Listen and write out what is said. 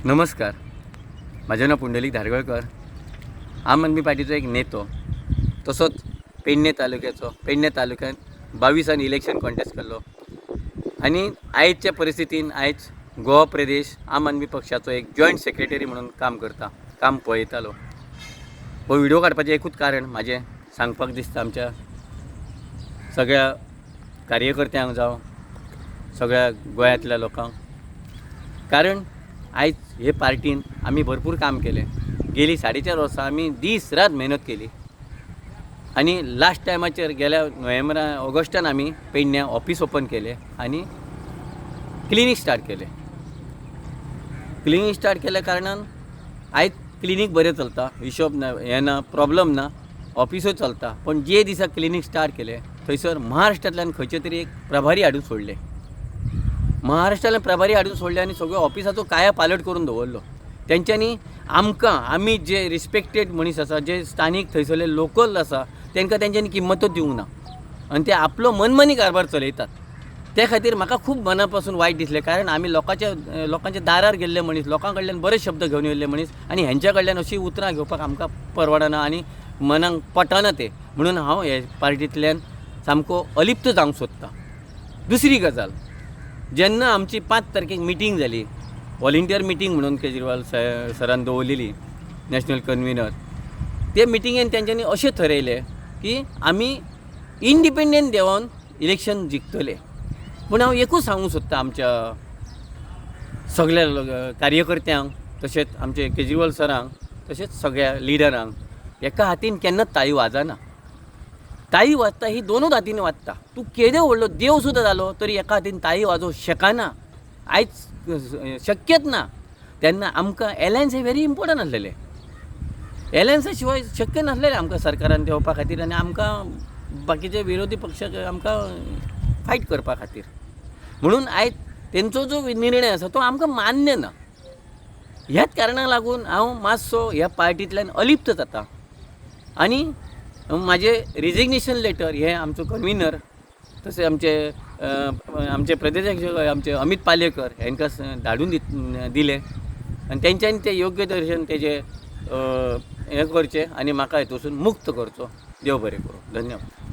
नमस्कार, म्हाजें नांव पुंडलीक धारगळकर. आम आदमी पार्टीचो एक नेतो, तसोच पेडणे तालुक्याचो. पेडणे तालुक्यांत 22 इलेक्शन कॉन्टेस्ट केल्लो आनी आयच्या परिस्थितीन आयज गोवा प्रदेश आम आदमी पक्षाचो एक जॉयंट सेक्रेटरी म्हणून काम करता, काम पळयतालो. हो व्हिडिओ काडपाचें एकूच कारण म्हाजें सांगपाक दिसता आमच्या सगळ्या कार्यकर्त्यांक जावं सगळ्या गोंयांतल्या लोकांक, कारण आयज हे पार्टीन आमी भरपूर काम केलें. गेली 4.5 वर्सां आमी दीस रात मेहनत केली आनी लास्ट टायमाचेर गेल्या नोव्हेंबरा ऑगस्टान आमी पेडण्यां ऑफीस ओपन केलें आनी क्लिनीक स्टार्ट केलें. क्लिनीक स्टार्ट केल्या कारणान आयज क्लिनीक बरें चलता, हिशोब ना, हें ना, प्रॉब्लम ना, ऑफिसूय चलता. पूण जे दिसा क्लिनीक स्टार्ट केलें थंयसर महाराष्ट्रांतल्यान खंयचे तरी एक प्रभारी हाडून सोडले. महाराष्ट्रांतल्यान प्रभारी हाडून सोडले आनी सगळ्यो ऑफिसाचो काया पालट करून दवरलो तेंच्यांनी. आमकां, आमी जे रिस्पेक्टेड मनीस आसा, जे स्थानीक थंयसरले लोकल आसा, तांकां तेंच्यांनी किंमतच दिवंक ना आनी ते आपलो मनमानी कारभार चलयतात. ते खातीर म्हाका खूब मना पासून वायट दिसलें, कारण आमी लोकांच्या दारार गेल्ले मनीस, लोकां कडल्यान बरे शब्द घेवन येयल्ले मनीस आनी हेंच्या कडल्यान अशीं उतरां घेवपाक आमकां परवडना आनी मनाक पटना तें. म्हणून हांव हे पार्टींतल्यान सामको अलिप्त जावंक सोदतां. दुसरी गजाल, जेन्ना आमची 5 तारखेक मिटींग जाली, व्हॉलिंटियर मिटींग म्हणून केजरीवाल सरान दवरलेली, नॅशनल कन्विनर, ते मिटिंगेन तेंच्यांनी अशें थरयलें की आमी इंडिपेंडंट देंवोन इलेक्शन जिखतले. पूण हांव एकूच सांगूंक सोदतां आमच्या सगल्या कार्यकर्त्यांक, तशेंच आमचे केजरीवाल सरांक, तशेंच सगळ्या लिडरांक, एका हातीन केन्नाच ताळी वाजना. ताळी वाजता ही दोनूच हातीन वाजता. तूं केदो व्हडलो देव सुद्दां जालो तरी एका हातीन ताळी वाजोवंक शकना, आयज शक्यच ना. तेन्ना आमकां एलायन्स हें व्हेरी इम्पोर्टंट आसलेलें. एलायन्सा शिवाय शक्य नासलेलें आमकां सरकारान देंवपा खातीर आनी आमकां बाकीचे विरोधी पक्षाक आमकां फायट करपा खातीर. म्हणून आयज तेंचो जो निर्णय आसा तो आमकां मान्य ना. ह्याच कारणाक लागून हांव मातसो ह्या पार्टींतल्यान अलिप्त जाता आनी म्हाजें रिजिग्नेशन लेटर हें आमचो कन्विनर, तशें आमचे आमचे प्रदेशाध्यक्ष आमचे अमीत पालेकर हांकां धाडून दिलें आनी तेंच्यांनी तें योग्य दर्शन तेजें हें करचें आनी म्हाका हेतूसून मुक्त करचो. देव बरें करूं. धन्यवाद.